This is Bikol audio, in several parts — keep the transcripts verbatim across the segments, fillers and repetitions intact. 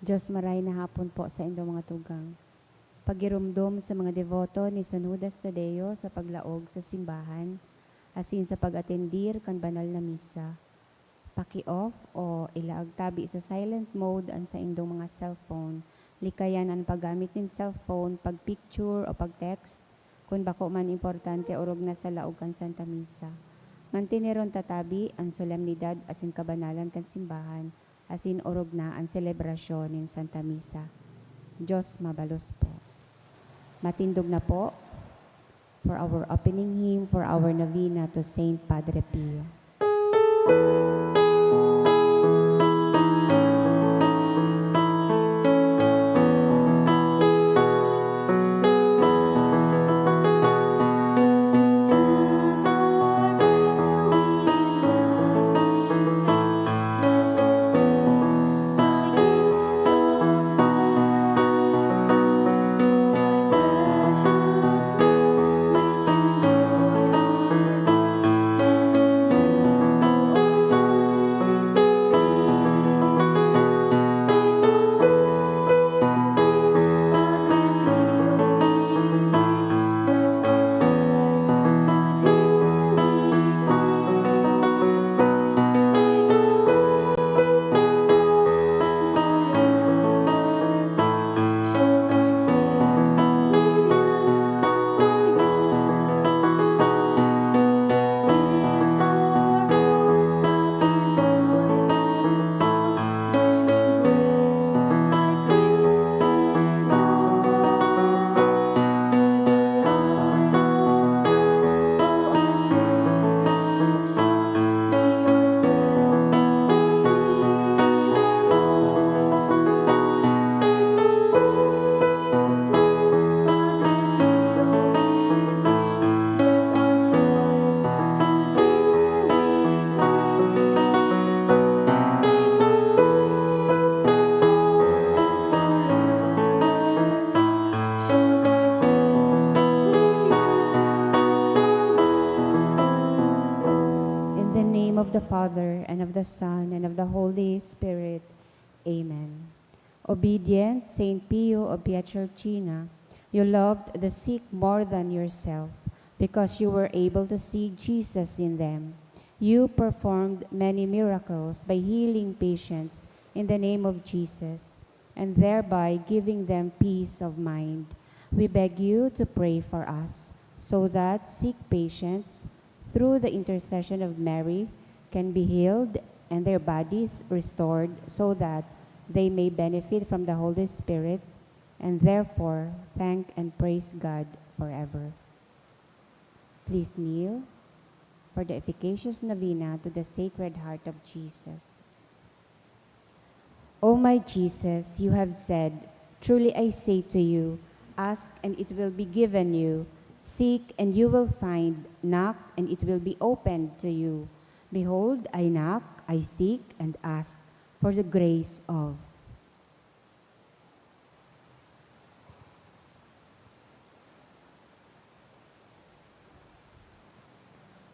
Diyos, maray na hapon po sa indong mga tugang. Pagiromdom sa mga deboto ni San Judas Tadeo sa paglaog sa simbahan, asin sa pag-atendir kan banal na misa. Paki-off o ilaag tabi sa silent mode an saindong mga cellphone. Likayan an paggamit nin cellphone, pag-picture o pag-text, kun bako man importante orog na sa laog kan Santa Misa. Manteneron ta tabi an solemnidad asin kabanalan kan simbahan, asin orog na an selebrasyon nin Santa Misa. Diyos mabalos po. Matindog na po for our opening hymn for our novena to Saint Padre Pio. In the name of the Father, and of the Son, and of the Holy Spirit. Amen. Obedient Saint Pio of Pietrelcina, you loved the sick more than yourself, because you were able to see Jesus in them. You performed many miracles by healing patients in the name of Jesus, and thereby giving them peace of mind. We beg you to pray for us, so that sick patients, through the intercession of Mary, can be healed and their bodies restored, so that they may benefit from the Holy Spirit, and therefore thank and praise God forever. Please kneel for the efficacious novena to the Sacred Heart of Jesus. O my Jesus, you have said, "Truly I say to you, ask and it will be given you, seek and you will find, knock and it will be opened to you. Behold, I knock, I seek, and ask for the grace of."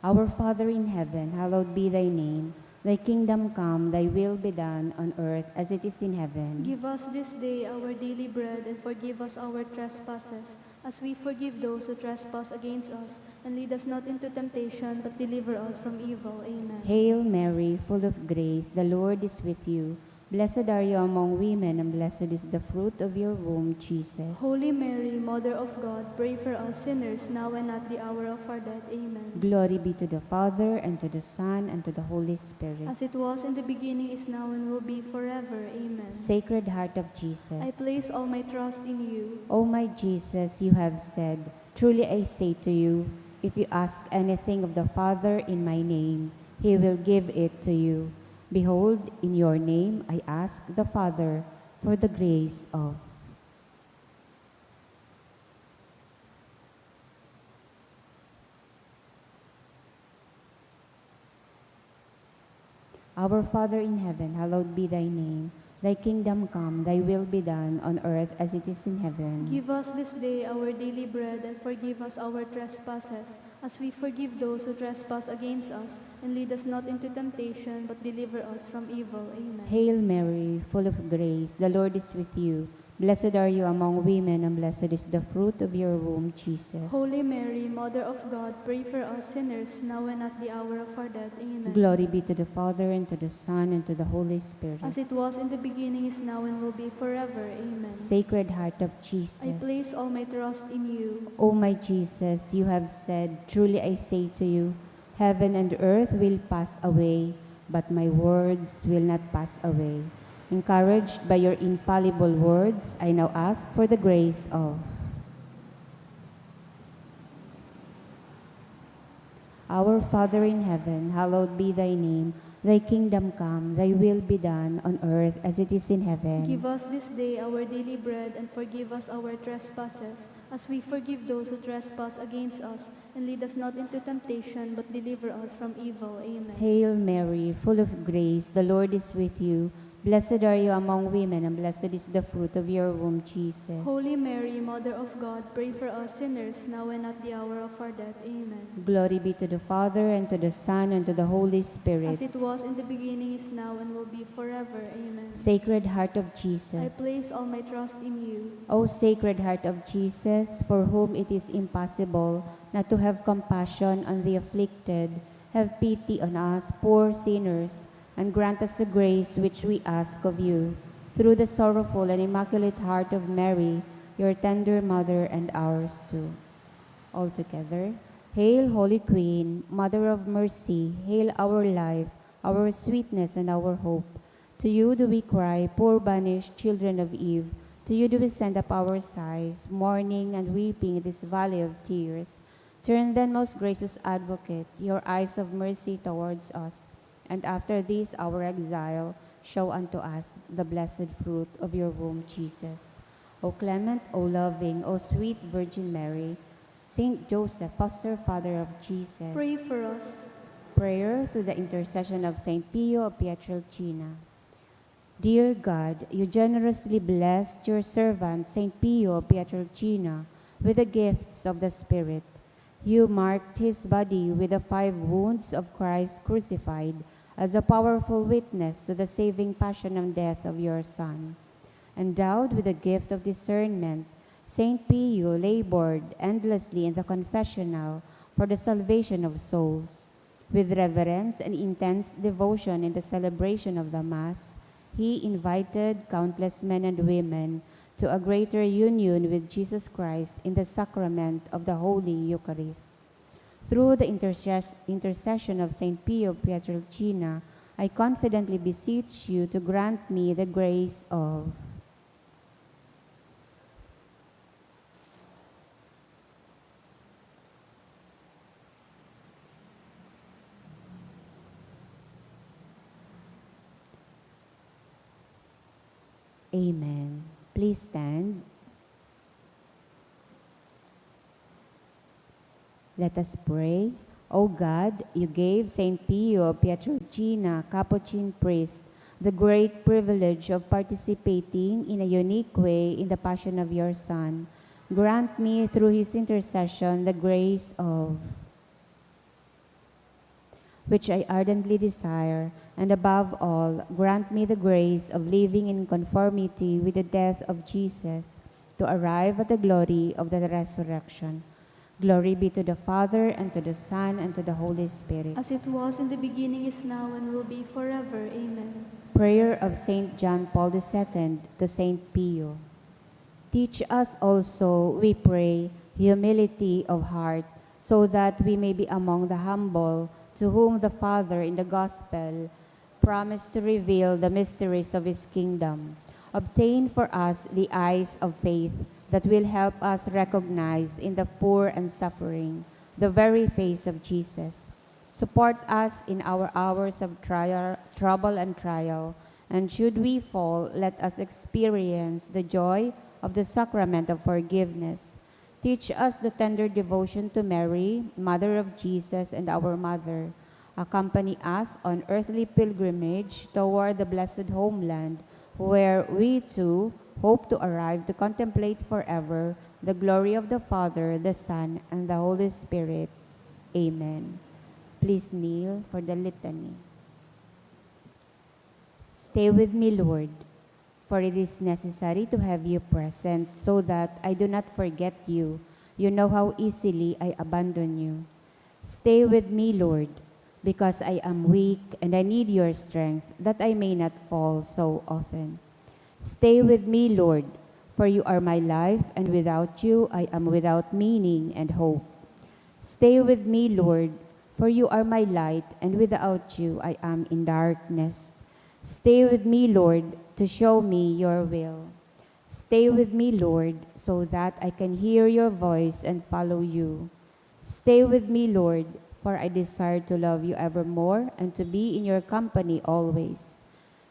Our Father in heaven, hallowed be thy name. Thy kingdom come, thy will be done on earth as it is in heaven. Give us this day our daily bread, and forgive us our trespasses, as we forgive those who trespass against us. And lead us not into temptation, but deliver us from evil. Amen. Hail Mary, full of grace, the Lord is with you. Blessed are you among women, and blessed is the fruit of your womb, Jesus. Holy Mary, Mother of God, pray for us sinners, now and at the hour of our death. Amen. Glory be to the Father, and to the Son, and to the Holy Spirit. As it was in the beginning, is now, and will be forever. Amen. Sacred Heart of Jesus. I place all my trust in you. O my Jesus, you have said, "Truly I say to you, if you ask anything of the Father in my name, he will give it to you." Behold, in your name I ask the Father for the grace of. Our Father in heaven, hallowed be thy name. Thy kingdom come, thy will be done on earth as it is in heaven. Give us this day our daily bread, and forgive us our trespasses, As we forgive those who trespass against us, and lead us not into temptation, but deliver us from evil. Amen. Hail Mary, full of grace, the Lord is with you. Blessed are you among women, and blessed is the fruit of your womb, Jesus. Holy Mary, Mother of God, pray for us sinners, now and at the hour of our death. Amen. Glory be to the Father, and to the Son, and to the Holy Spirit. As it was in the beginning, is now, and will be forever. Amen. Sacred Heart of Jesus. I place all my trust in you. O my Jesus, you have said, "Truly I say to you, heaven and earth will pass away, but my words will not pass away." Encouraged by your infallible words, I now ask for the grace of Our Father in heaven, hallowed be thy name. Thy kingdom come, thy will be done on earth as it is in heaven. Give us this day our daily bread, and forgive us our trespasses, as we forgive those who trespass against us. And lead us not into temptation, but deliver us from evil. Amen. Hail Mary, full of grace, the Lord is with you. Blessed are you among women, and blessed is the fruit of your womb, Jesus. Holy Mary, Mother of God, pray for us sinners, now and at the hour of our death. Amen. Glory be to the Father, and to the Son, and to the Holy Spirit. As it was in the beginning, is now, and will be forever. Amen. Sacred Heart of I Jesus. Place all my trust in you. O Sacred Heart of Jesus, for whom it is impossible not to have compassion on the afflicted, have pity on us poor sinners, and grant us the grace which we ask of you. Through the sorrowful and immaculate heart of Mary, your tender mother and ours too. All together, Hail, Holy Queen, Mother of Mercy, hail our life, our sweetness, and our hope. To you do we cry, poor banished children of Eve. To you do we send up our sighs, mourning and weeping in this valley of tears. Turn then, most gracious Advocate, your eyes of mercy towards us, and after this our exile, show unto us the blessed fruit of your womb, Jesus. O clement, O loving, O sweet Virgin Mary, Saint Joseph, foster father of Jesus. Pray for us. Prayer through the intercession of Saint Pio of Pietrelcina. Dear God, you generously blessed your servant Saint Pio of Pietrelcina with the gifts of the Spirit. You marked his body with the five wounds of Christ crucified as a powerful witness to the saving passion and death of your Son. Endowed with the gift of discernment, Saint Pio labored endlessly in the confessional for the salvation of souls. With reverence and intense devotion in the celebration of the Mass, he invited countless men and women to a greater union with Jesus Christ in the sacrament of the Holy Eucharist. Through the interces-, intercession of Saint Pio Pietrelcina, I confidently beseech you to grant me the grace of Amen. Please stand. Let us pray. O God, you gave Saint Pio Pietrelcina, Capuchin priest, the great privilege of participating in a unique way in the passion of your Son. Grant me through his intercession the grace of which I ardently desire, and above all, grant me the grace of living in conformity with the death of Jesus, to arrive at the glory of the resurrection. Glory be to the Father, and to the Son, and to the Holy Spirit. As it was in the beginning, is now, and will be forever. Amen. Prayer of Saint John Paul the Second to Saint Pio. Teach us also, we pray, humility of heart, so that we may be among the humble, to whom the Father in the Gospel promised to reveal the mysteries of his kingdom. Obtain for us the eyes of faith that will help us recognize in the poor and suffering the very face of Jesus. Support us in our hours of trial, trouble and trial, and should we fall, let us experience the joy of the sacrament of forgiveness. Teach us the tender devotion to Mary, Mother of Jesus and our Mother. Accompany us on earthly pilgrimage toward the blessed homeland, where we too hope to arrive to contemplate forever the glory of the Father, the Son, and the Holy Spirit. Amen. Please kneel for the litany. Stay with me, Lord, for it is necessary to have you present so that I do not forget you. You know how easily I abandon you. Stay with me, Lord, because I am weak and I need your strength that I may not fall so often. Stay with me, Lord, for you are my life, and without you I am without meaning and hope. Stay with me, Lord, for you are my light, and without you I am in darkness. Stay with me, Lord, to show me your will. Stay with me, Lord, so that I can hear your voice and follow you. Stay with me, Lord, for I desire to love you evermore and to be in your company always.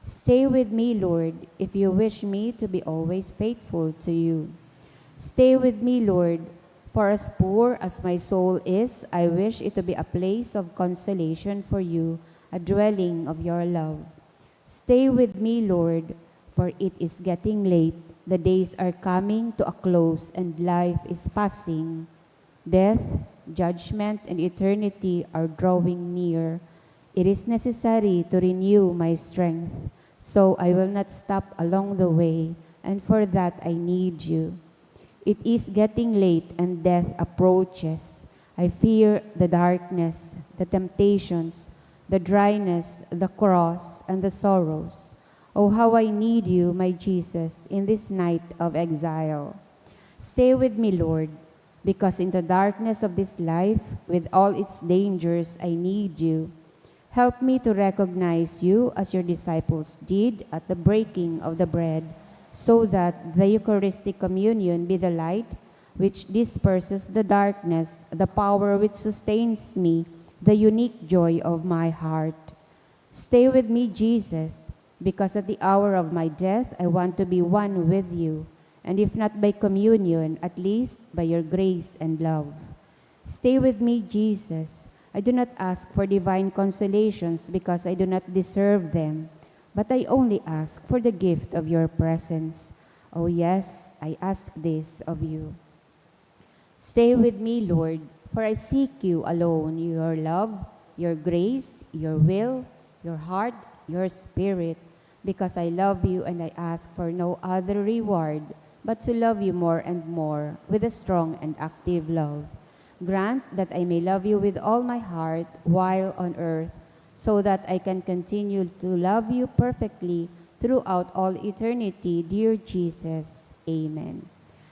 Stay with me, Lord, if you wish me to be always faithful to you. Stay with me, Lord, for as poor as my soul is, I wish it to be a place of consolation for you, a dwelling of your love. Stay with me, Lord, for it is getting late. The days are coming to a close and life is passing. Death, judgment, and eternity are drawing near. It is necessary to renew my strength, so I will not stop along the way, and for that I need you. It is getting late and death approaches. I fear the darkness, the temptations, the dryness, the cross, and the sorrows. Oh, how I need you, my Jesus, in this night of exile. Stay with me, Lord, because in the darkness of this life, with all its dangers, I need you. Help me to recognize you as your disciples did at the breaking of the bread, so that the Eucharistic communion be the light which disperses the darkness, the power which sustains me, the unique joy of my heart. Stay with me, Jesus, because at the hour of my death I want to be one with you, and if not by communion, at least by your grace and love. Stay with me, Jesus. I do not ask for divine consolations because I do not deserve them, but I only ask for the gift of your presence. Oh yes, I ask this of you. Stay with me, Lord, for I seek you alone, your love, your grace, your will, your heart, your spirit, because I love you and I ask for no other reward but to love you more and more with a strong and active love. Grant that I may love you with all my heart while on earth, so that I can continue to love you perfectly throughout all eternity, dear Jesus. Amen.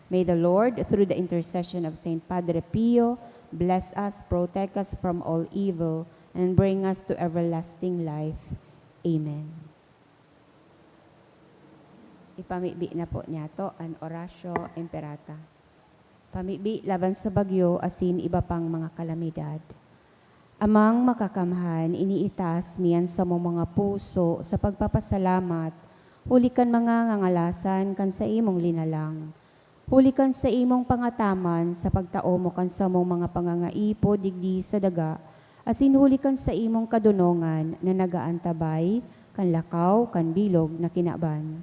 May the Lord, through the intercession of Saint Padre Pio, bless us, protect us from all evil, and bring us to everlasting life. Amen. Ipamibi na po niyato an Oratio Imperata. Pamibi laban sa bagyo asin iba pang mga kalamidad. Amang Makakamhan, iniitaas mi an samong mga puso sa pagpapasalamat huli kan mga ngangalasan kan saimong linalang. Huli kan saimong pangataman sa pagtao mo kan samong mga pangangaipo digdi sa daga, asin huli kan saimong kadonongan na nag-aantabay kan lakaw kan bilog na kinaban.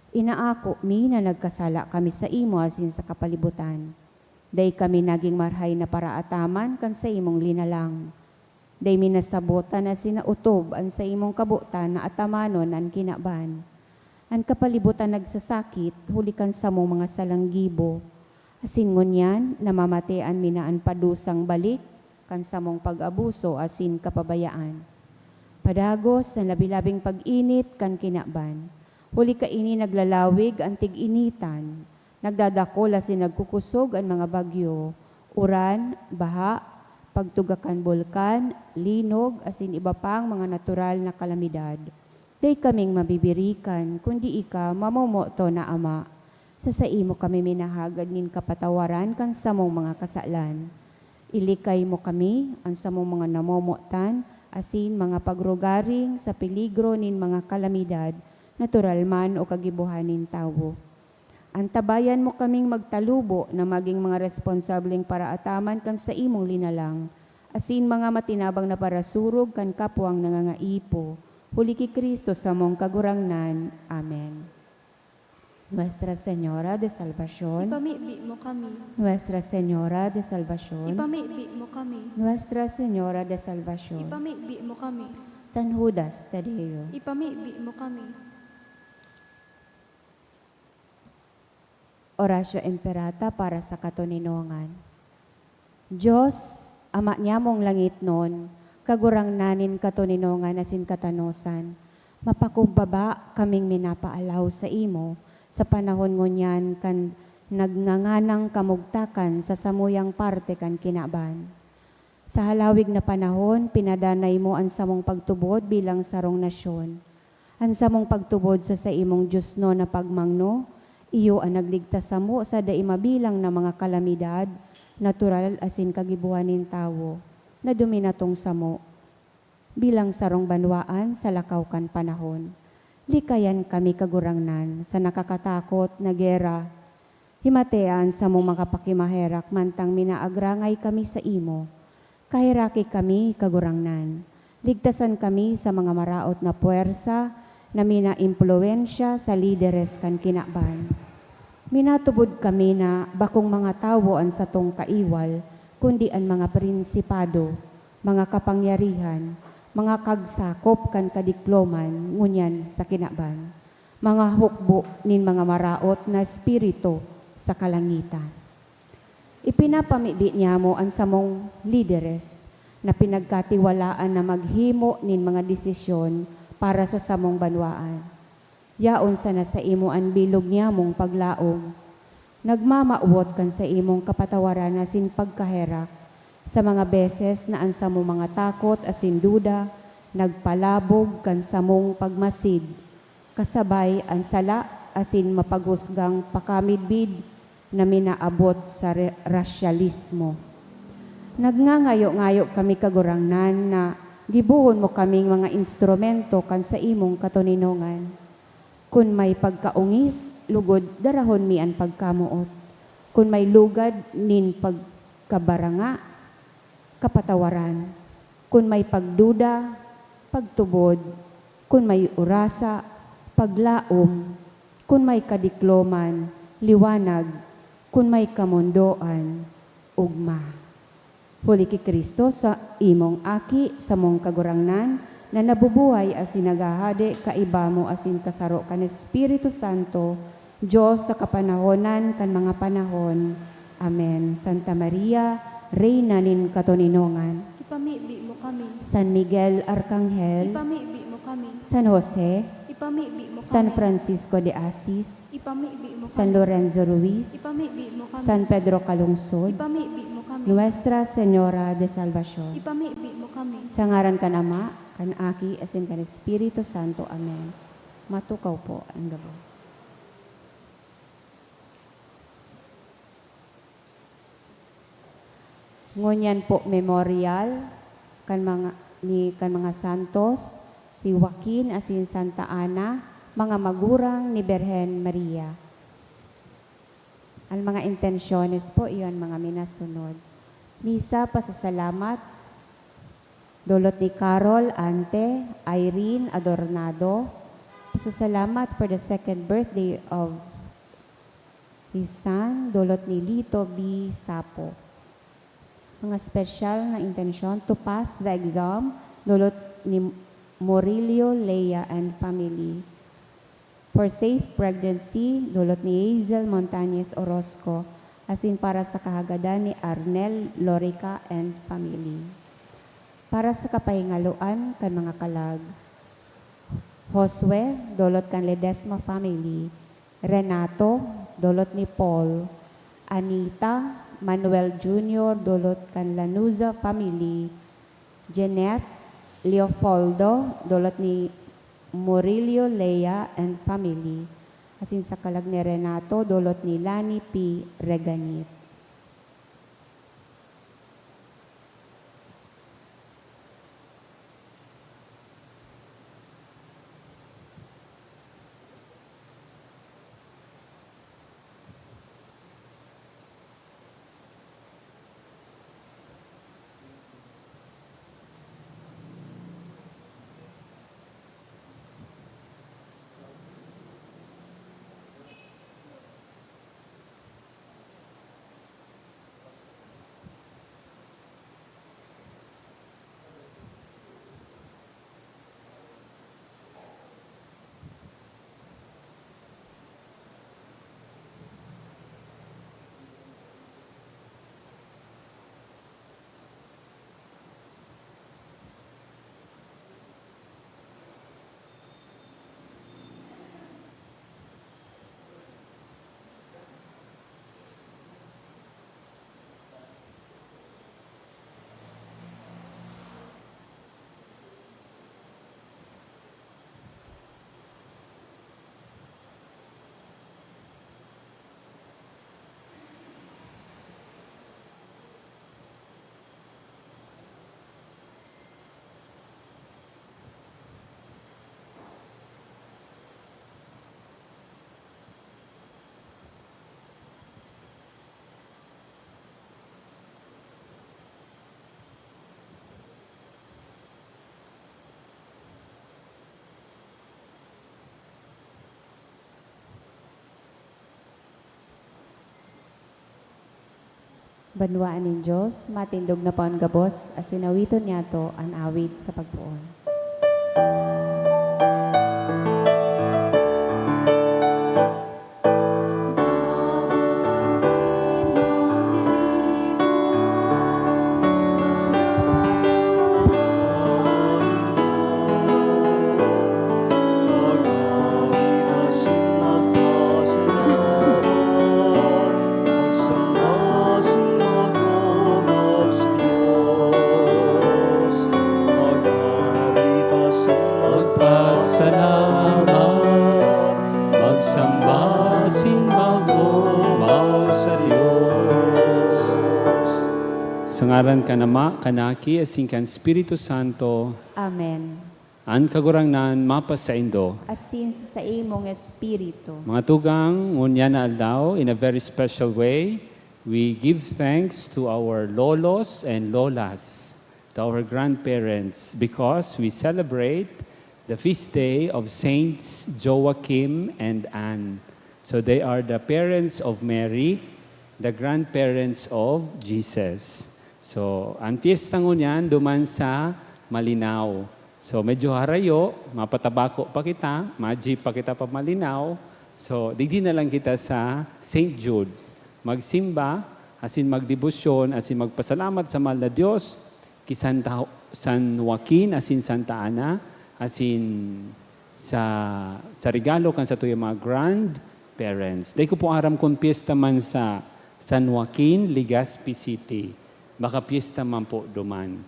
Inaako mi na nagkasala kami saimo asin sa kapalibutan. Dai kami nagin marahay na paraataman kan saimong linalang. Dai mi nasabot an asin naotob an saimong kabotan na atamanon an kinaban. An kapalibutan nagsasakit huli kan samong mga salang gibo. Asin ngunyan, namamatean mi na an padusang balik kan samong pag-abuso asin kapabayaan. Padagos an labi-labing pag-init kan kinaban. Huli kaini naglalawig an tig-initan. Nagdadakul asin nagkukusog an mga bagyo, uran, baha, pagtuga kan bulkan, linog, asin iba pang mga natural na kalamidad. Dai kaming mabibirikan, kundi ika, mamomoton na Ama. Sa saimo kami minahagad nin kapatawaran kan samong mga kasalan. Ilikay mo kami, an samong mga namomotan, asin mga pagrugaring sa peligro nin mga kalamidad, natural man o kagibohan nin tawo. Antabayan mo kaming magtalubo na magin mga responsableng paraataman kan saimong linalang, asin mga matinabang na parasurog kan kapwang nangangaipo, huli ki Cristo samong Kagurangnan. Amen. Nuestra Señora de Salvacion. Ipamibi mo kami. Nuestra Señora de Salvacion. Ipamibi mo kami. Nuestra Señora de Salvacion. Ipamibi mo kami. San Judas Tadeo. Ipamibi mo kami. Oratio Imperata para sa katoninongan. Dios, Ama nyamong langitnon, Kagurangnan nin katoninongan asin katanosan, mapakumbaba kaming minapaalaw saimo sa panahon ngunyan kan nagnganganang kamugtakan sa samuyang parte kan kinaban. Sa halawig na panahon, pinadanay mo an samong pagtubod bilang sarong nasyon. An samong pagtubod sa saimong diosnon na pagmangno, iyo an nagligtas samo sa dai mabilang na mga kalamidad, natural asin kagibohan nin tawo, na duminatong samo. Bilang sarong banwaan sa lakaw kan panahon, likayan kami, Kagurangnan, sa nakakatakot na gera. Himatea an samong makapakimaherak mantang minaagrangay kami saimo. Kaheraki kami, Kagurangnan. Ligtasan kami sa mga maraot na puwersa na minaimpluwensya sa lideres kan kinaban. Minatubod kami na bakong mga tawo an satong kaiwal, kundi an mga prinsipado, mga kapangyarihan, mga kagsakop kan kadikloman ngunyan sa kinaban, mga hukbo nin mga maraot na espiritu sa kalangitan. Ipinapamibi niyamo an samong lideres na pinagkatiwalaan na maghimo nin mga desisyon para sa samong banwaan. Yaon sana saimo an bilog niyamong paglaom. Nagmamawot kan saimong kapatawaran asin pagkaherak sa mga beses na an samong mga takot asin duda nagpalabog kan samong pagmasid, kasabay an sala asin mapaghusgang pakamidbid na minaabot sa re-, rasyalismo. Nagngangayo-ngayo kami, Kagurangnan, na gibohon mo kaming mga instrumento kan saimong katoninongan. Kun may pagkaongis, lugod darahon mi an pagkamoot. Kun may lugad nin pagkabaranga, kapatawaran. Kun may pagduda, pagtubod. Kun may orasa, paglaom. Kun may kadikloman, liwanag. Kun may kamondoan, ugma. Huli ki Cristo, sa imong Aki, samong Kagurangnan, na nabubuhay asin naghahade kaiba mo asin kasaro kan Espiritu Santo, Dios sa kapanahonan kan mga panahon. Amen. Santa Maria, Reyna nin katoninongan. Ipamibi mo kami. San Miguel Arkanghel. Ipamibi mo kami. San Jose. Ipamibi mo kami. San Francisco de Assis. Ipamibi mo kami. San Lorenzo Ruiz. Ipamibi mo kami. San Pedro Calungsod. Ipamibi mo kami. Nuestra Señora de Salvacion. Ipamibi mo kami. Sa ngaran kan Ama, kan Aki, asin kan Espiritu Santo. Amen. Matukaw po an gabos. Ngunyan po, memorial kan mga, ni, kan mga santos, si Joaquin asin Santa Ana, mga magurang ni Birhen Maria. Ang mga intensyones po, iyon mga minasunod. Misa, pasasalamat, dulot ni Carol Ante, Irene Adornado. Pasasalamat for the second birthday of his son, dulot ni Lito B Sapo. Mga special na intensyon, to pass the exam, dulot ni Murillo Lea and family. For safe pregnancy, dulot ni Hazel Montañez Orozco, asin para sa kahagadan ni Arnel Lorica and family. Para sa kapahingaloan kan mga kalag, Josue, dulot kan Ledesma family. Renato, dulot ni Paul. Anita, Manuel Junior, dulot kan Lanuza family. Jeanette, Leopoldo, dulot ni Murillo Lea and family. Asin sa kalag ni Renato, dulot ni Lani P Reganit. Banwaan nin Dios, matindog na paon gabos, asin awiton niyato an awit sa pagpoon. Magpasalamat, magsamba asin mag-omaw sa Dios. Sa ngaran kan Ama, kan Aki, asin kan Espiritu Santo. Amen. An Kagurangnan mapasaindo. Asin sa saimong espiritu. Mga tugang, ngunyan na aldaw, in a very special way, we give thanks to our lolos and lolas, to our grandparents, because we celebrate the feast day of Saints Joachim and Anne. So they are the parents of Mary, the grandparents of Jesus. So, ang piyesta ngunyan duman sa Malinao. So, medyo harayo, mapatabako pa kita, ma-jeep pa kita pa Malinao. So, digdi na lang kita sa Saint Jude. Magsimba, asin magdebosyon, asin magpasalamat sa mahal na Dios, ki Santa, San Joaquin, asin Santa Ana, asin sa, sa regalo kan satuyang mga grandparents. Dai ko po aram kung piyesta man sa San Joaquin, Legazpi City. Baka piyesta man po duman.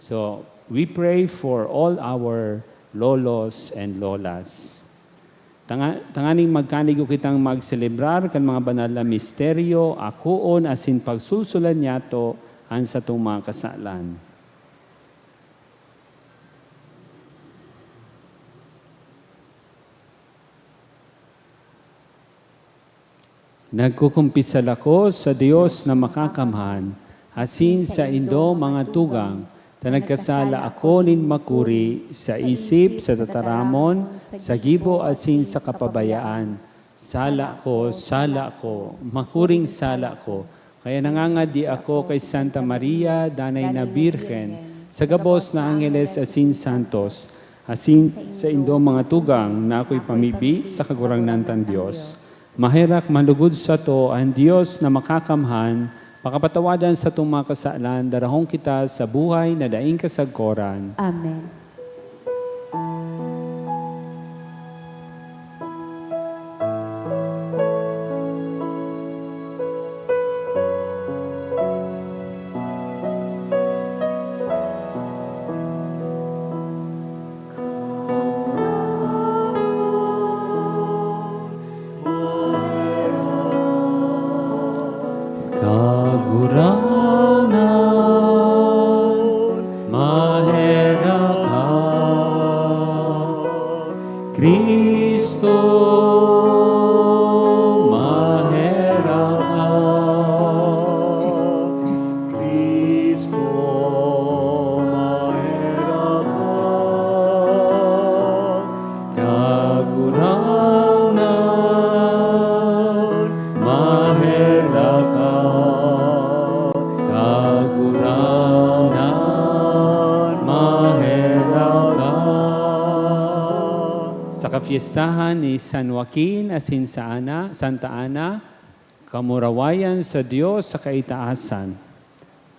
So, we pray for all our lolos and lolas. Tanga-, tanganing magkanigo kitang magselebrar kan mga banal na misteryo, akoon asin pagsulsulan niyato an satong mga kasalan. Nagkukumpisal ako sa Dios na Makakamhan, asin saindo, mga tugang, ta nagkasala ako nin makuri sa isip, sa tataramon, sa gibo, asin sa kapabayaan. Sala ko, sala ko, makuring sala ko, kaya nangangadi ako kay Santa Maria, Danay na Birhen, sa gabos na angheles asin santos, asin saindo, mga tugang, na akoy pamibi sa Kagurangnan tang Dios. Maherak, malugod sato an Dios na Makakamhan, pakapatawadan satong mga kasalan, darahon kita sa buhay na daing kasagkoran. Amen. Kagurangnan, maherak ka. Cristo, maherak ka. Cristo, maherak ka. Kagurangnan, maherak ka. Kagurangnan, maherak ka. Sa kapyestahan ni San Joaquin asin sa Ana, Santa Ana, kamurawayan sa Dios sa kaitaasan,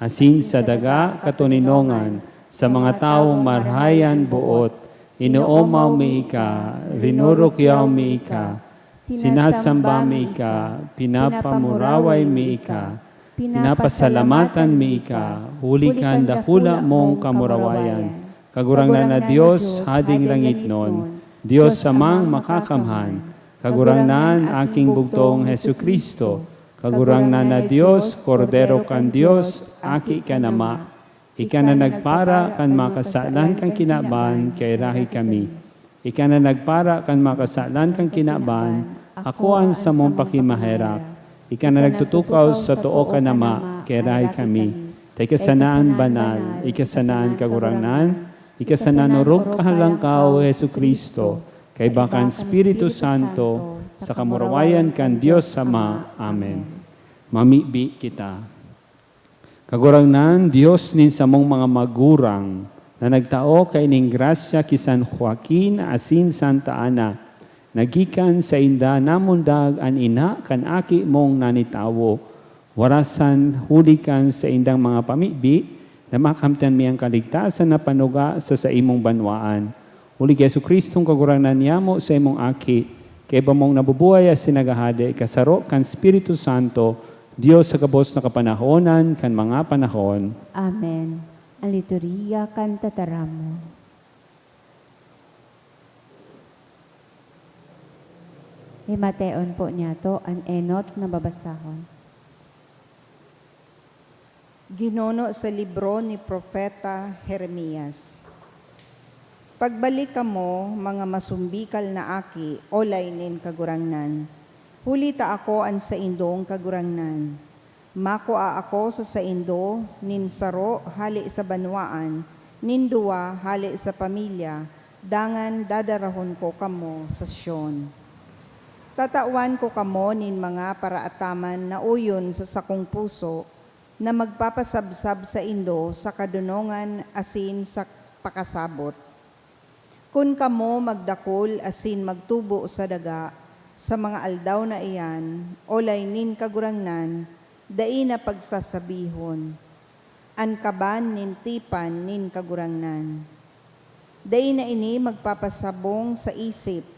asin sa daga katoninongan sa mga tawong marahay an boot, inoomaw mi ika, rinurukyaw mi ika, sinasamba mi ika, pinapamuraway mi ika, pinapasalamatan mi ika, huli kan dakula mong kamurawayan. Kagurangnan na Dios, Hading langitnon, Dios Amang Makakamhan, Kagurangnan, Aking Bugtong Jesu-Cristo, Kagurangnan na Dios, Kordero kan Dios, Aki kan Ama, ika na nagpara kan mga kasalan kan kinaban, kairahi kami. Ika na nagpara kan mga kasalan kan kinaban, akoa an samong pakimaherak. Ika na nagtutukaw sa too kan Ama, kairahi kami. Ta ika sana an banal, ika sana an Kagurangnan, ika sana an orog Kahalangkaw, Jesu-Cristo, kaiba kan Espiritu Santo, sa kamurawayan kan Dios Ama. Amen. Mamibi kita. Kagurangnan, Dios nin samong mga magurang, na nagtao kaining grasya ki San Joaquin asin Santa Ana, na gikan sainda namundag an ina kan Aki mong nanitawo, warasan huli kan saindang mga pamibi, na makamtan mi an kaligtasan na panuga sa saimong banwaan. Huli ki Jesu-Cristong Kagurangnan niyamo, saimong Aki, kaiba mong nabubuhay asin naghahade, kasaro kan Espiritu Santo, Dios sa gabos na kapanahonan kan mga panahon. Amen. An liturhiya kan tataramon. Himateon po niyato an enot na babasahon. Ginuno sa libro ni Propeta Jeremias. Pagbalik kamo, mga masumbikal na aki, olay nin Kagurangnan, huli ta ako an saindong Kagurangnan. Makua ako sa saindo nin saro hale sa banwaan, nin duwa hale sa pamilya, dangan dadarahon ko kamo sa Sion. Tatawan ko kamo nin mga paraataman na uyon sa sakong puso, na magpapasabsab saindo sa kadonongan asin sa pakasabot. Kun kamo magdakul asin magtubo sa daga, sa mga aldaw na iyan, olay nin Kagurangnan, dai na pagsasabihon, "An kaban nin tipan nin Kagurangnan." Dai na ini magpapasabong sa isip,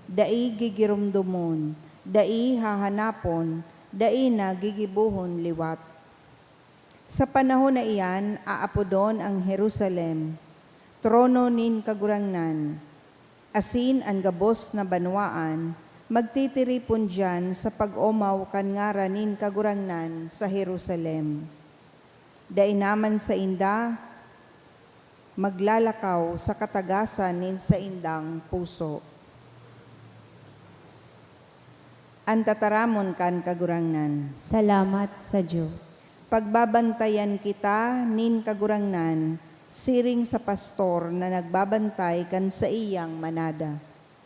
dai gigiromdomon, dai hahanapon, dai na gigibohon liwat. Sa panahon na iyan, aapodon an Jerusalem, trono nin Kagurangnan, asin an gabos na banwaan magtitiripon diyan sa pag-omaw kan ngaran nin Kagurangnan sa Jerusalem. Dai naman sainda maglalakaw sa katagasan nin saindang puso. An tataramon kan Kagurangnan. Salamat sa Dios. Pagbabantayan kita nin Kagurangnan, siring sa pastor na nagbabantay kan saiyang manada.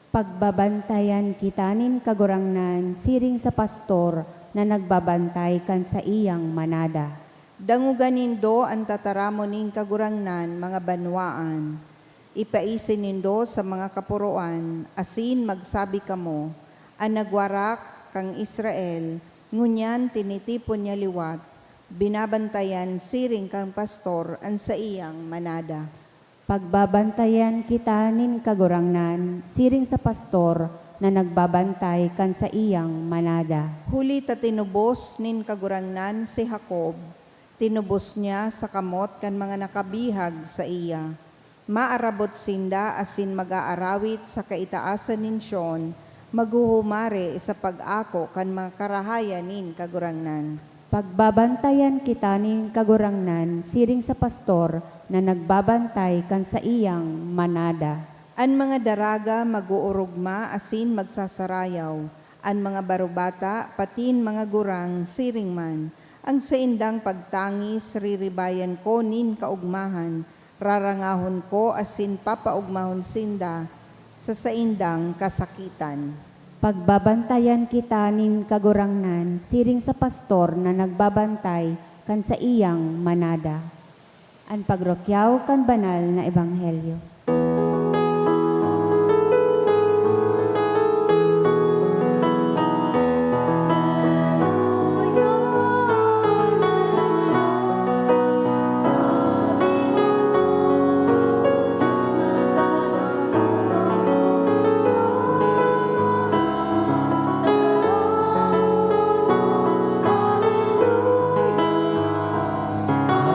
Pagbabantayan kita nin Kagurangnan, siring sa pastor na nagbabantay kan saiyang manada. Dangoga nindo an tataramon nin Kagurangnan, mga banwaan. Ipaisi nindo sa mga kaporoan, asin magsabi kamo, "An nagwarak kan Israel, ngunyan tinitipon niya liwat, binabantayan siring kan pastor an saiyang manada." Pagbabantayan kita nin Kagurangnan, siring sa pastor na nagbabantay kan saiyang manada. Huli ta tinubos nin Kagurangnan si Jacob, tinubos niya sa kamot kan mga nakabihag saiya. Maarabot sinda asin mag-aarawit sa kaitaasan nin Sion, maghuhumare sa pag-ako kan mga karahayan nin Kagurangnan. Pagbabantayan kita nin Kagurangnan siring sa pastor na nagbabantay kan saiyang manada. An mga daraga mag-oorogma asin magsasarayaw, an mga barubata, patin mga gurang siring man. An saindang pagtangis riribayan ko nin kaogmahan, rarangahon ko asin papaogmahon sinda sa saindang kasakitan. Pagbabantayan kita nin Kagurangnan siring sa pastor na nagbabantay kan saiyang manada. An pagrukyaw kan banal na ebanghelyo.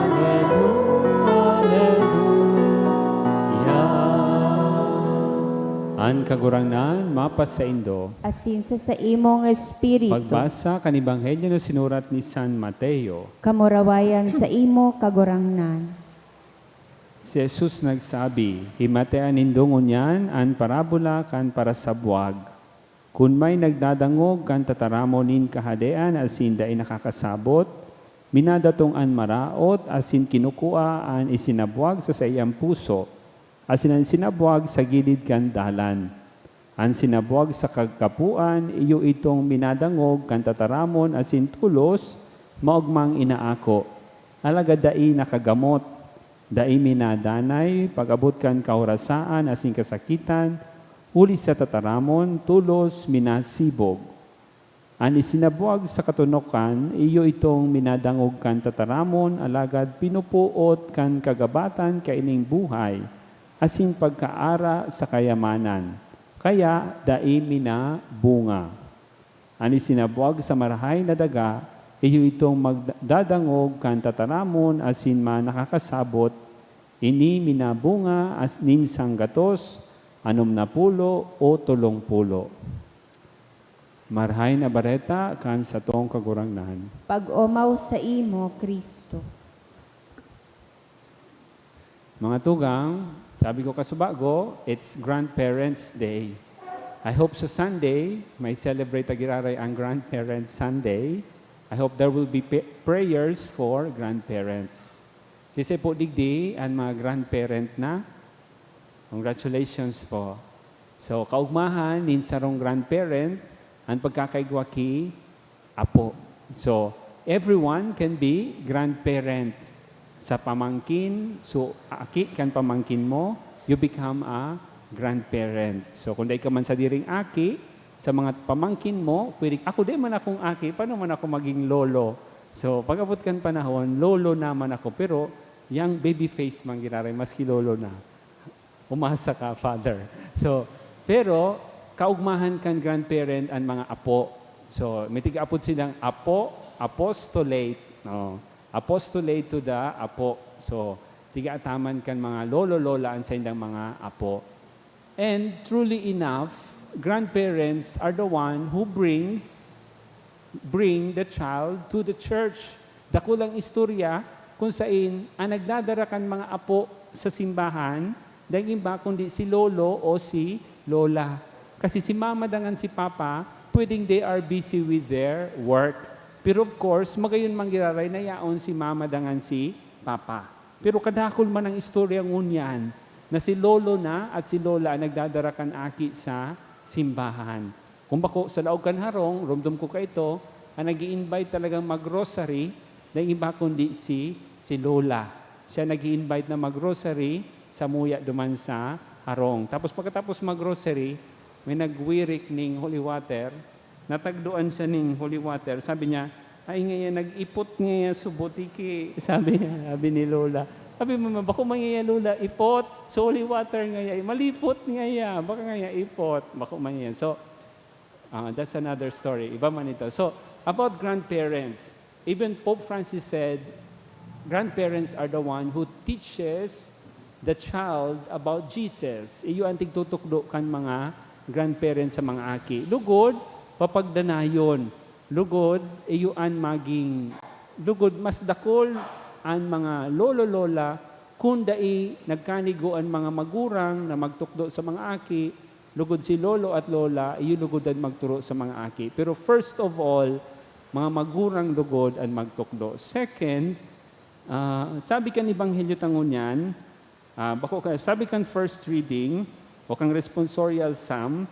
Aleluya, aleluya. An Kagurangnan mapasaindo. Asin sa saimong espiritu. Pagbasa kan Ebanghelyo na sinurat ni San Mateo. Kamurawayan saimo, Kagurangnan. Si Jesus nagsabi, "Himatean nindo ngunyan an parabola kan parasabwag. Kun may nagdadangog kan tataramon nin Kahadean asin dai nakakasabot, minadatong an maraot asin kinukua an isinabwag sa saiyang puso, asin an sinabwag sa gilid kan dalan. An sinabwag sa kagapoan, iyo itong minadangog kan tataramon asin tolos maogmang inaako. Alagad dai nakagamot, dai mi nadanay pag-abot kan kahorasaan asin kasakitan, huli sa tataramon, tolos mi nasibog. An isinabwag sa katonokan, iyo itong minadangog kan tataramon, alagad pinupuot kan kagabatan kaining buhay asin pagkaara sa kayamanan, kaya dai mi nabunga. An isinabwag sa marahay na daga, iyo itong magdadangog kan tataramon asin mga nakakasabot, ini minabunga as nin sanggatos, anom na pulo o tolong pulo. Marahay na bareta kan satong Kagurangnan. Pag-omaw saimo, Cristo. Mga tugang, sabi ko kasubago, it's Grandparents' Day. I hope sa Sunday, may celebrate ta giraray ang Grandparents' Sunday. I hope there will be pa-, prayers for grandparents. Sisay po digdi an mga grandparent na? Congratulations po. So, kaugmahan nin sarong grandparent, an pagkakaigwa ki apo. So, everyone can be grandparent. Sa pamangkin, so, aki kan pamangkin mo, you become a grandparent. So, kung dai ka man sadiring aki, sa mga pamangkin mo, pwede, ako, di man akong aki, paano man ako maging lolo? So, pag-abot kan panahon, lolo naman ako, pero yang baby face man giraray, maski lolo na. Umasa ka, Father. So, pero kaugmahan kan grandparent an mga apo. So, may tiga-apod silang apo, apostolate, no? Apostolate to the apo. So, tiga-ataman kan mga lolo, lola an saindang mga apo. And truly enough, grandparents are the one who brings bring the child to the church. Dakulang istorya kung sain an nagdadara kan mga apo sa simbahan, daing iba kundi si lolo o si lola. Kasi si mama dangan si papa, pwedeng they are busy with their work. Pero of course, magayon man giraray na yaon si mama dangan si papa. Pero kadakul man ang istorya ngunyan na si lolo na at si lola ang nagdadara kan aki sa simbahan. Kung bako, sa laog kan harong, rumdom ko kaito, ang nag-i-invite talagang mag-rosary, daing iba kundi si, si Lola. Siya nag-i-invite na mag-rosary sa muya duman sa harong. Tapos pagkatapos mag-rosary, may nagwirik ning holy water. Natagdoan siya ning holy water. Sabi niya, "Ay, ngaya, nag-ipot ngaya subot iki," sabi niya, sabi ni Lola. Sabi mo, "Bako man ngaya, Lola, ipot. So, holy water ngaya, malipot ngaya. Baka ngaya, ipot." Bako man yan. So, Ah, that's another story. Iba man ito. So, about grandparents, even Pope Francis said, "Grandparents are the one who teaches the child about Jesus." Iyo ang tigtutukdo kan mga grandparents sa mga aki. Lugod, papagdanayon. Lugod, iyo an maging, lugod, mas dakul an mga lolo-lola kun dai nagkanigo an mga magurang na magtukdo sa mga aki, lugod si lolo at lola, iyo lugod an magturo sa mga aki. Pero first of all, mga magurang lugod an magtukdo. Second, ah, sabi kan Ebanghelyo ta ngunyan, ah, bako ka, sabi kan first reading o kan responsorial psalm,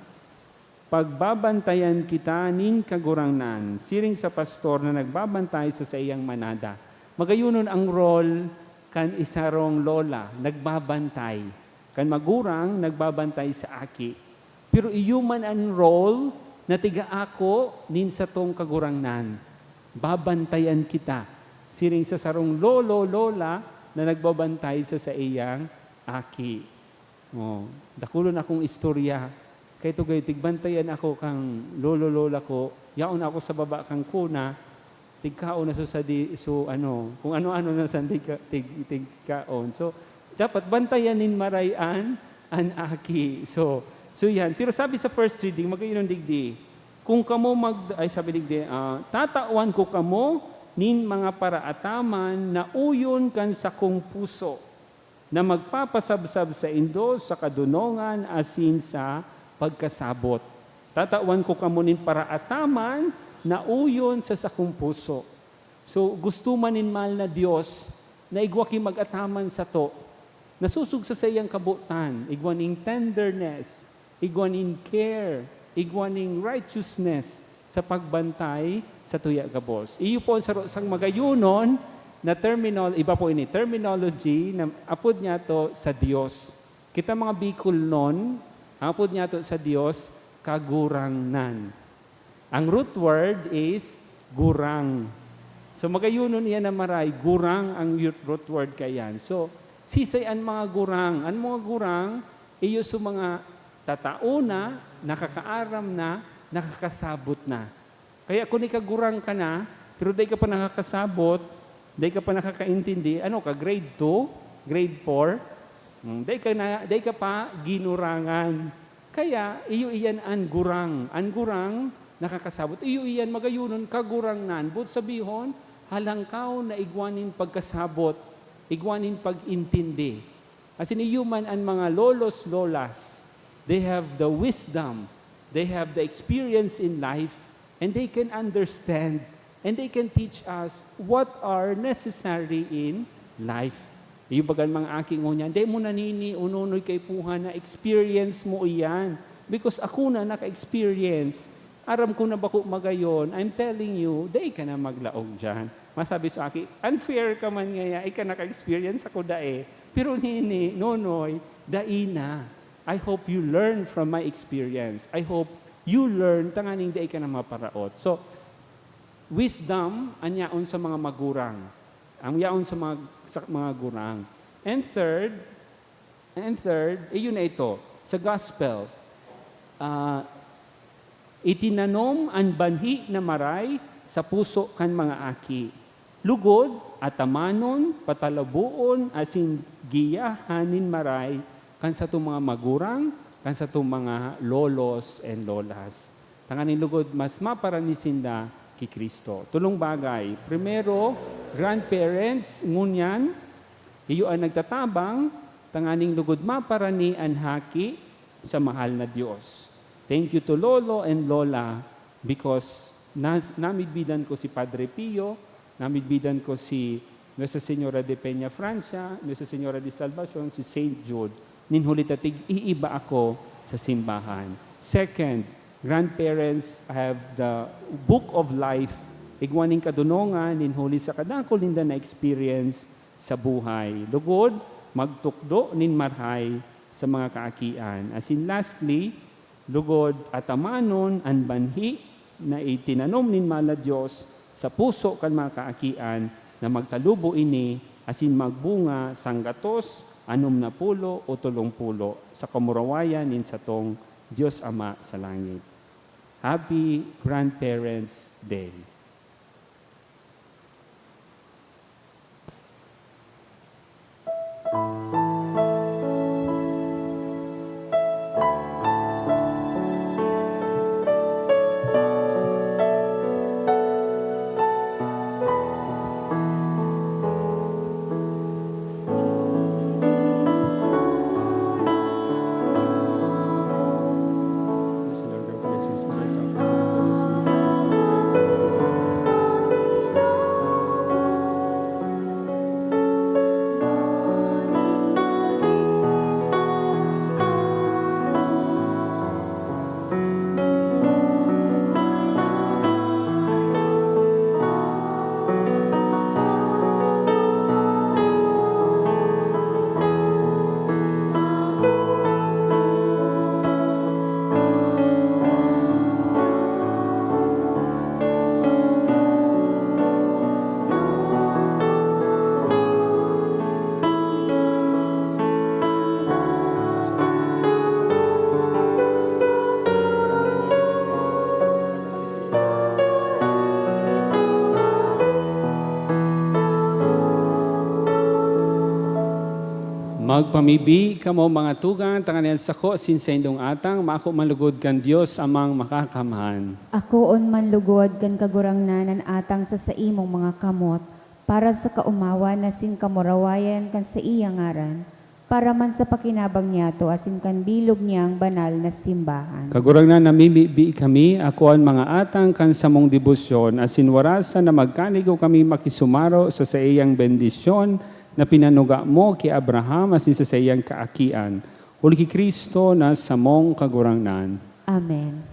"Pagbabantayan kita nin Kagurangnan, siring sa pastor na nagbabantay sa saiyang manada." Magayonon ang role kan isarong lola, nagbabantay. Kan magurang, nagbabantay sa aki. Pero iyo man an role na tigaako nin satong Kagurangnan. Babantayan kita, siring sa sarong lolo, lola na nagbabantay sa saiyang aki. Oh, dakulon akong istorya. Kay tugoy, tigbantayan ako kan lolo, lola ko. Yaon ako sa baba kan kuna. Tigkaon na so sa di, so ano, kung ano-ano na sa tig-, tig-, tigkaon. So, dapat bantayan nin maray an, an aki. So, so yan. Pero sabi sa first reading, magayon digdi, "Kung kamo mag-," ay, sabi digdi, ah, "Tatawan ko kamo nin mga paraataman na uyon kan sakong puso, na magpapasabsab saindo sa kadonongan asin sa pagkasabot." Tatawan ko kamo nin paraataman na uyon sa sakong puso. So, gusto man nin mahal na Dios na igwa ki mag-ataman sato, nasosog sa saiyang kabotan, igwa nin tenderness, igwa nin care, igwa nin righteousness sa pagbantay sa tuya gabos. Iyo po ang saro sang magayonon na terminal, iba po ini, terminology na apod niyato sa Dios. Kita mga Bicolnon, apod niyato sa Dios, Kagurangnan. Ang root word is gurang. So, magayonon iyan na maray, gurang ang root word kaiyan. So, sisay an mga gurang? An mga gurang, iyo so mga tatao na, nakakaaram na, nakakasabot na. Kaya kun ikagurang ka na, pero dai ka pa nakakasabot, dai ka pa nakakaintindi, ano ka, grade two, grade four? Hmm, dai ka na, dai ka pa ginurangan. Kaya, iyo iyan an gurang. An gurang, nakakasabot. Iyo iyan, magayonon, kagurangnan. Boot sabihon, halangkaw na igwa nin pagkasabot, igwa nin pag-intindi. Asin iyo man an mga lolos, lolas, they have the wisdom, they have the experience in life, and they can understand, and they can teach us what are necessary in life. Iyo bagan mga aki ngunyan, dai mo nanini, unonoy kaipuhan na experience mo iyan. Because ako na naka-experience, aram ko na bako magayon, I'm telling you, dai ka na maglaog diyan. Masabi sa aki, "Unfair ka man ngaya, ika naka-experience, ako dai." Pero nini, nonoy, dai na. I hope you learn from my experience. I hope you learn tanganing dai ka na maparaot. So, wisdom, an yaon sa mga magurang. Ang yaon sa mga, sa mga gurang. And third, and third, iyon na ito, sa gospel, ah, itinanom an banhi na maray sa puso kan mga aki. Lugod, atamanon, patalaboon, asin giyahan nin maray kan satong mga magurang, kan satong mga lolos and lolas. Tanganing lugod mas maparani sinda ki Cristo. Tolong bagay. Primero, grandparents, ngunyan, iyo an nagtatabang, tanganing lugod maparani an haki sa mahal na Dios. Thank you to Lolo and Lola because nas-, namidbidan ko si Padre Pio, namidbidan ko si Nuestra Señora de Peña Francia, Nuestra Señora de Salvacion, si Saint Jude. Nin huli ta tig-iiba ako sa simbahan. Second, grandparents have the Book of Life. Igwa nin kadonongan, nin huli sa kadakul ninda na experience sa buhay. Lugod, magtukdo nin marhay sa mga kaakian. Asin lastly, lugod, atamanon an banhi na itinanom nin mahal na Dios sa puso kan mga kaakian na magtalubo ini asin magbunga sanggatos, anom na pulo o tolong pulo sa kamurawayan nin satong Dios Ama sa langit. Happy Grandparents' Day! Magpamibi kamo, mga tugang, tanganing an sako asin saindong atang maako man lugod kan Dios Amang Makakamhan. Akoon man lugod kan Kagurangnan an atang sa saimong mga kamot, para sa kaomawan asin kamurawayan kan saiyang ngaran, para man sa pakinabang niyato asin kan bilog niyang banal na simbahan. Kagurangnan, namimibi kami, ako an mga atang kan samong debosyon, asin warasan na magkaligo kami makisumaro sa saiyang bendisyon na pinanuga mo ki Abraham asin sa saiyang kaakian, huli ki Cristo na samong Kagurangnan. Amen.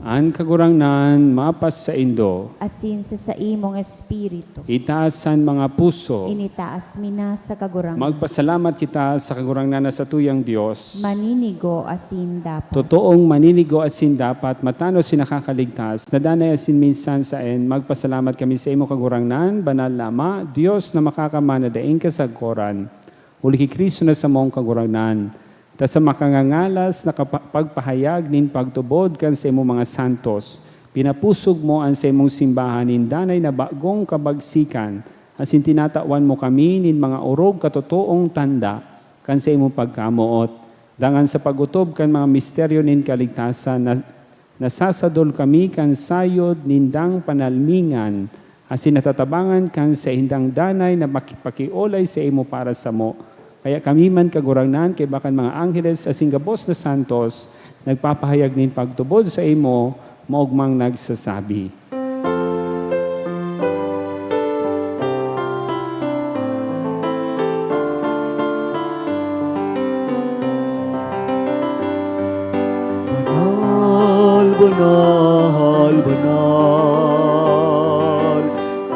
An Kagurangnan mapasaindo. Asin sa saimong espiritu. Itaas an mga puso. Initaas mi na sa Kagurangnan. Magpasalamat kita sa Kagurangnan na satuyang Dios. Maninigo asin dapat. Totoong maninigo asin dapat, matanos asin nakakaligtas, na danay asin minsan saen, magpasalamat kami sa imo Kagurangnan, banal na Ama, Dios na makakamana daing kasagkoran. Huli ki Cristo na samong Kagurangnan, ta sa makangangalas na kapa-, pagpahayag nin pagtubod kan saimong mga santos, pinapusog mo an saimong simbahan nin danay na bagong kabagsikan, asin tinatawan mo kami nin mga orog katotoong tanda kan saimong pagkamoot. Dangan sa pag-otob kan mga misteryo nin kaligtasan na nasasadol kami kan sayod nindang panalmingan, asin natatabangan kan saindang danay na makipakiolay saimo para samo. Kaya kami man, Kagurangnan, kaiba kan mga angheles asin gabos na santos, nagpapahayag nin pagtubod saimo, maogmang nagsasabi. Banal, banal, banal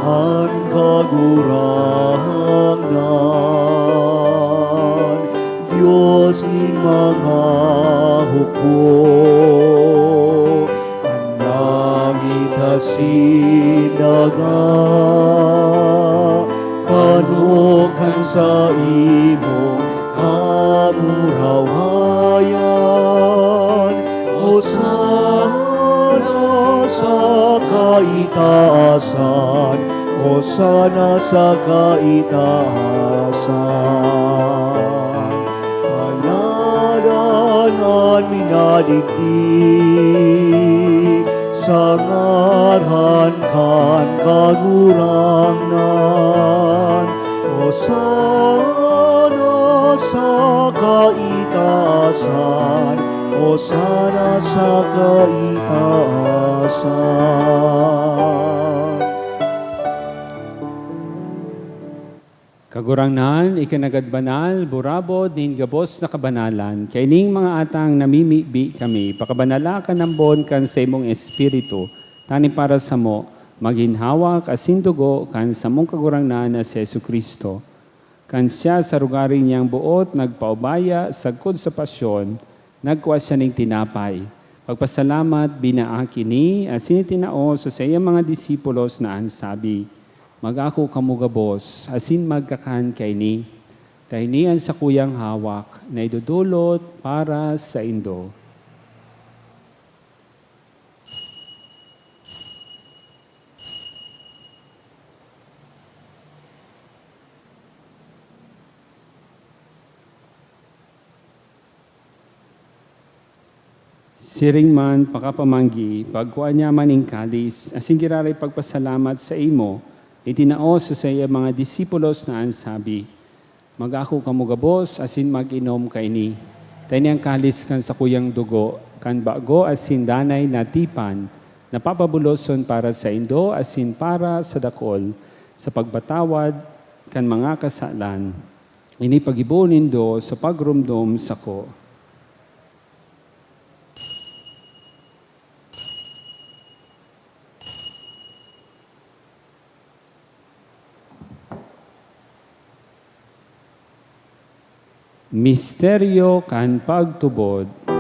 an Kagurangnan, Dios nin mga hukbo. An langit asin daga, pano kan saimong kamurawayan. Hosana sa kaitaasan, Hosana sa kaitaasan. Paladan an minadigdi sa ngaran kan Kagurangnan. Hosana sa kaitaasan, Hosana sa kaitaasan. Kagurangnan, ika nagad banal, burabod nin gabos na kabanalan. Kaining mga atang namimibi kami, pakabanala kan ambon kan saimong Espiritu, tanganing para samo, magin hawak asin dugo kan samong Kagurangnan na si Jesu-Cristo. Kan siya sa rugari niyang boot nagpaubaya sagkod sa pasyon, nagkua siya nin tinapay, pagpasalamat, binaak ini, asin itinao sa saiyang mga disipulos na an sabi, "Mag-ako kamo gabos asin magkakan kaini, ta ini an sakuyang hawak na idodolot para saindo." Siring man pakapamanggi, pagkua niya man nin kalis, asin giraray pagpasalamat saimo, itinao sa saiyang mga disipulos na an sabi, "Mag-ako kamo gabos asin mag-inom kaini. Ta ini an kalis kan sakuyang dugo, kan bago asin danay na tipan, na papabuloson para saindo asin para sa dakul, sa pagpatawad kan mga kasalan. Ini paggibohon nindo sa pagromdom sako." Misteryo kan pagtubod. An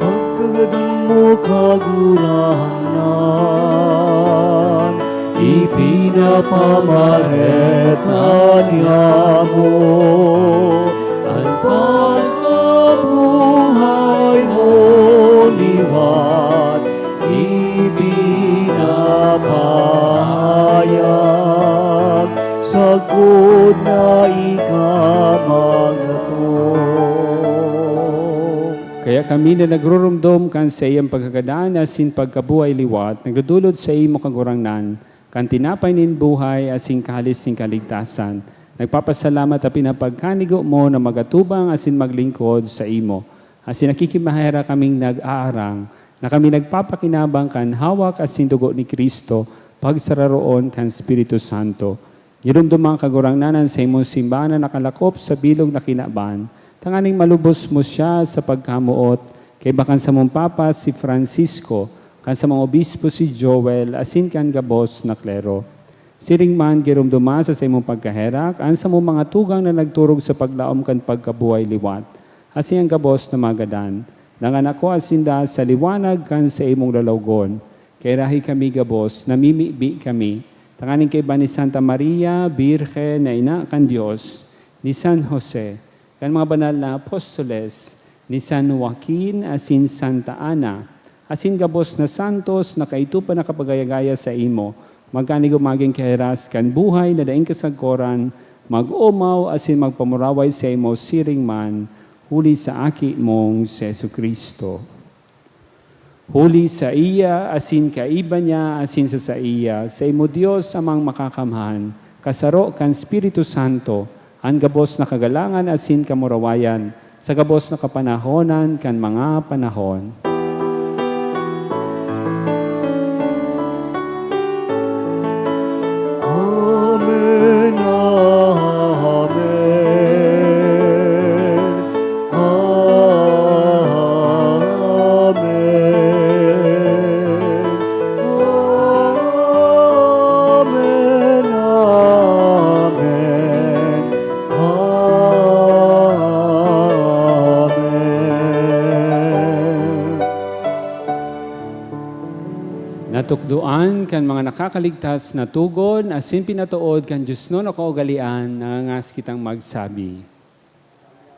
pagkagadan mo, Kagurangnan, ipinapamareta niamo. An pagkabuhay mo liwat ipinapahayag, sagkod na ika maghatong. Kaya kami na nagruromdom kan saiyang pagkagadan asin pagkabuhay liwat, nagdodolot saimo, Kagurangnan, kan tinapay nin buhay asin kalis nin kaligtasan. Nagpapasalamat ta pinapagkanigo mo na magatubang asin maglingkod saimo. Asin nakikimaherak kaming nag-aarang na kami nagpapakinabang kan hawak asin dugo ni Cristo, pagsararoon kan Espiritu Santo. Giromdom, mga Kagurangnan, an saimong simbahan na nakalakop sa bilog na kinaban, tanganing malubos mo siya sa pagkamoot, kaiba kan samong Papa si Francisco, kan samong Obispo si Joel, asin kan gabos na klero. Siring man, giromdoma sa saimong pagkaherak an samong mga tugang na nagturog sa paglaom kan pagkabuhay liwat, asin an gabos na mga gadan. Dangan akoa sinda sa liwanag kan saimong lalawgon. Kairahi kami gabos, namimibi kami, tanganing kaiba ni Santa Maria, Birhen na ina kan Dios, ni San Jose, kan mga banal na apostoles, ni San Joaquin asin Santa Ana, asin gabos na santos na kaito pa nakapagaya-gaya saimo, magkanigomagin kahiras kan buhay na daing kasagkoran, mag-omaw asin magpamuraway saimo siring man, huli sa Aki mong si Jesu-Cristo. Huli saiya, asin kaiba niya, asin sa saiya, saimo Dios Amang Makakamhan, kasaro kan Espiritu Santo, an gabos na kagalangan asin kamurawayan, sa gabos na kapanahonan kan mga panahon. Amen, amen, amen, amen, amen, amen. Natukdoan kan mga nakakaligtas na togon asin pinatood kan diosnon na kaugalean, nangangas kitang magsabi,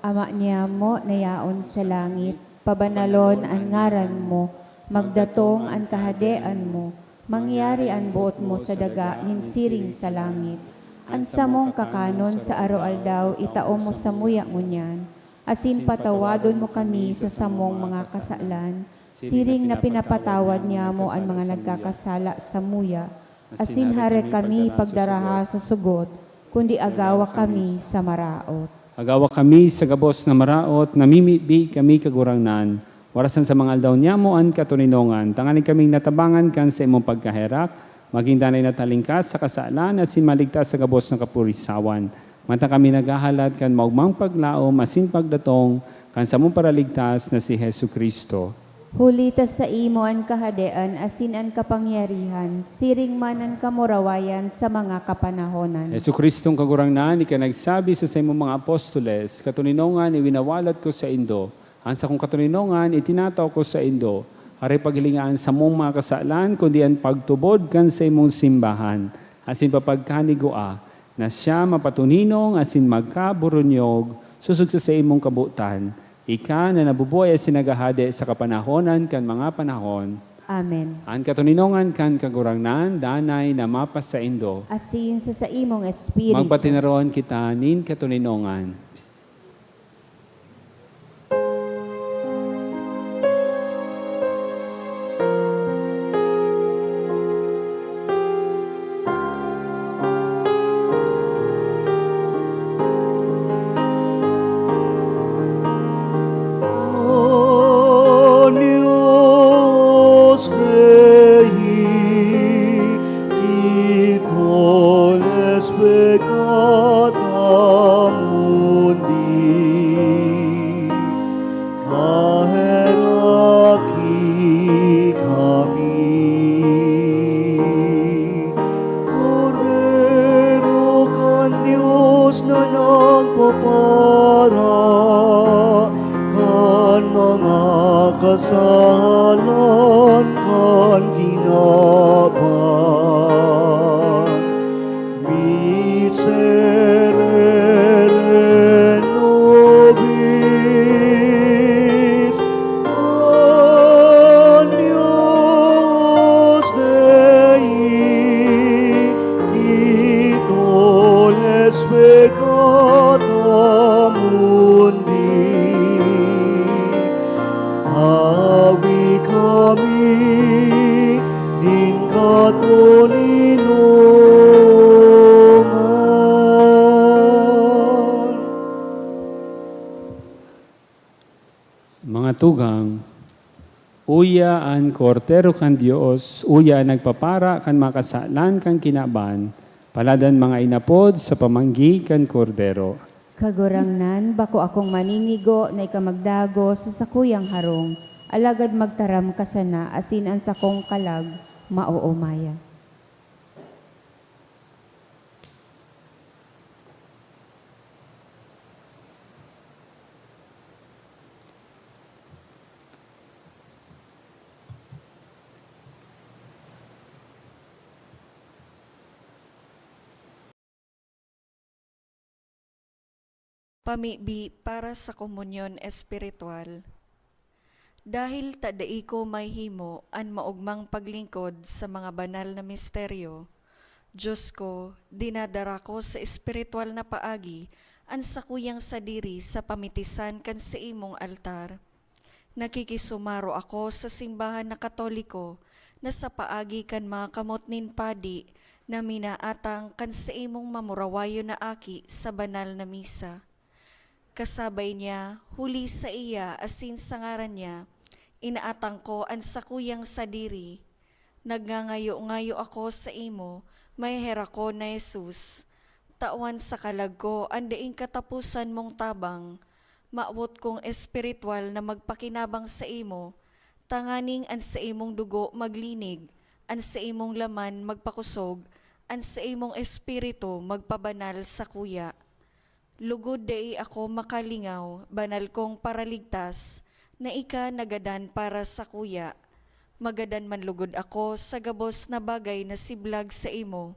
Ama niyamo na yaon sa langit, pabanalon an ngaran mo, magdatong an kahadean mo, mangyari an boot mo sa daga nin siring sa langit. An samong kakanon sa aroaldaw itao mo samuya ngunyan, asin patawadon mo kami sa samong mga kasalan, siring na pinapatawad niamo an mga nagkakasala samuya, asin hare kami pagdaraha sa sugot, kundi agawa kami sa maraot. Agawa kami sa gabos na maraot, namimibi kami, Kagurangnan, warasan sa mga aldaw niamo an katoninongan, tanganing kaming natabangan kan saimong pagkaherak, magin danay na talingkas sa kasalan asin maligtas sa gabos na kapurisawan. Mata kami naghahalat kan maogmang paglaom asin pagdatong kan samong Paraligtas na si Jesu-Cristo. Huli ta saimo an kahadean asin an kapangyarihan, siring man an kamurawayan sa mga kapanahonan. Jesu-Cristong Kagurangnan, ika nagsabi sa saimong mga apostoles, "Katoninongan iwinawalat ko saindo, an sakong katoninongan itinatao ko saindo." Hare paghilinga an samong mga kasalan, kundi an pagtubod kan saimong simbahan, asin papagkanigua na siya mapatoninong asin magkaburunyog sosog sa saimong kabotan, ika na nabubuhay asin naghahade sa kapanahonan kan mga panahon. Amen. An katoninongan kan Kagurangnan danay na mapasaindo. Asin sa saimong espiritu. Magpatinaron kita nin katoninongan. Agnus Dei, qui tollis peccata mundi, kaheraki kami. Kordero kan Dios na nagpapara kan mga kasalan kan kinaban, miserere nobis. Agnus Dei, qui tollis peccata mundi, tawi kami nin katoninongan. Mga tugang, uya an Kordero kan Dios, uya an nagpapara kan mga kasalan kan kinaban, paladan mga inapod sa pamanggi kan Kordero. Kagurangnan, bako akong maninigo na ika magdagos sa sakuyang harong, alagad magtaram ka sana asin an sakong kalag maoomaya. Pamibi para sa komunyon espiritual. Dahil ta dai ko mahimo an maogmang paglingkod sa mga banal na misteryo, Dios ko, dinadara ko sa espiritual na paagi an sakuyang sadiri sa pamitisan kan saimong altar. Nakikisumaro ako sa simbahan na Katoliko na sa paagi kan mga kamot nin padi na minaatang kan saimong mamurawayon na aki sa banal na misa. Kasabay niya, huli saiya asin sa ngaran niya, inaatang ko an sakuyang sadiri. Nagngangayo-ngayo ako saimo, maheherak ko na Jesus. Tawan sa kalag ko an daing kataposan mong tabang. Mawot kong espiritual na magpakinabang saimo, tanganing an saimong dugo maglinig, an saimong laman magpakosog, an saimong espiritu magpabanal sakuya. Lugod dai ako makalingaw, banal kong Paraligtas, na ika nagadan para sakuya. Magadan man lugod ako sa gabos na bagay na siblag saimo,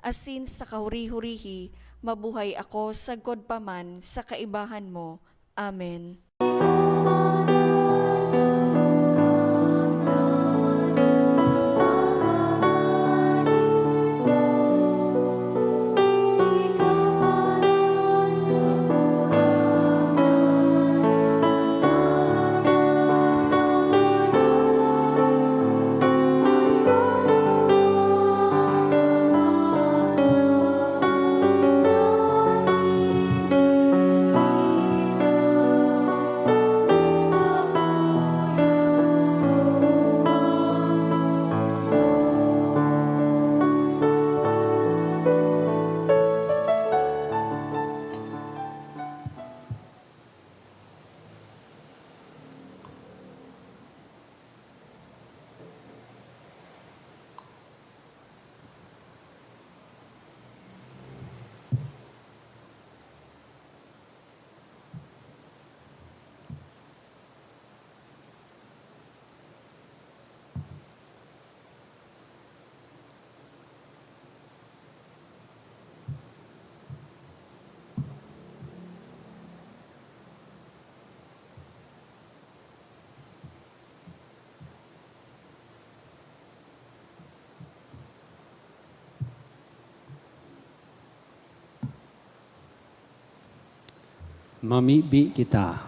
asin sa kahuri-hurihi mabuhay ako sagkod pa man sa kaibahan mo. Amen. Mamibi kita.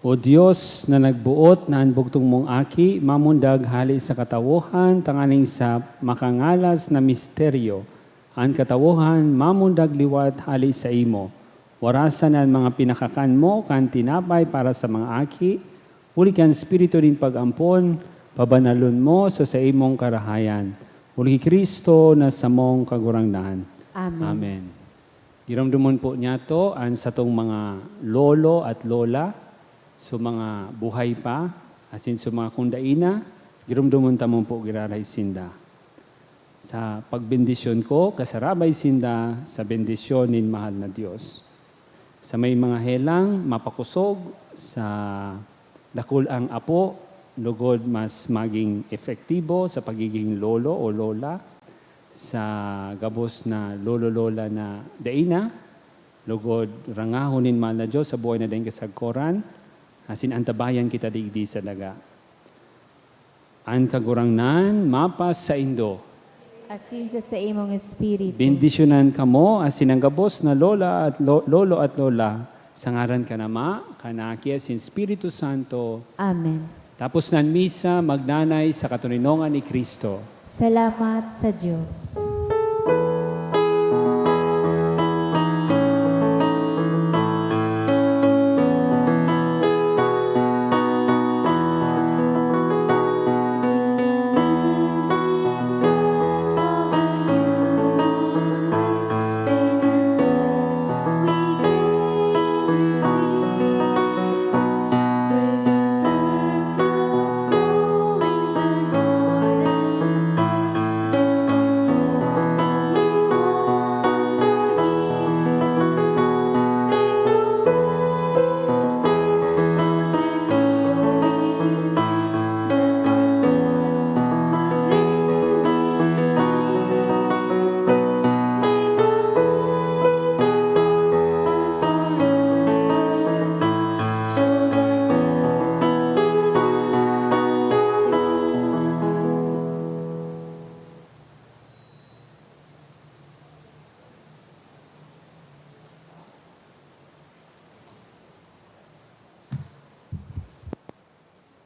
O Dios na nagboot na an bugtong mong Aki mamundag hale sa katawohan tanganing sa makangalas na misteryo, an katawohan mamundag liwat hale saimo. Warasan an mga pinakakan mo kan tinapay para sa mga aki, huli kan espiritu nin pag-ampon, pabanalon mo sa saimong karahayan. Huli ki Cristo na samong Kagurangnan. Amen. Amen. Giromdomon po niyato an satong mga lolo at lola, so mga buhay pa, asin so mga kung dai na, giromdomon ta man po giraray sinda. Sa pagbendisyon ko, kasarabay sinda sa bendisyon nin mahal na Dios. Sa may mga helang mapakosog, sa dakul ang apo, lugod mas maging epektibo sa pagiging lolo o lola, sa gabos na lolo-lola na dai na, lugod rangahon nin mahal na Dios sa buhay na daing kasagkoran, asin antabayan kita digdi sa daga. An Kagurangnan mapasaindo. Asin sa saimong espiritu. Bendisyonan kamo asin an gabos na lola at lo-, lolo at lola, sa ngaran kan Ama, kan Aki, asin Espiritu Santo. Amen. Tapos nan misa, magdanay sa katoninongan ni Cristo. Salamat sa Dios.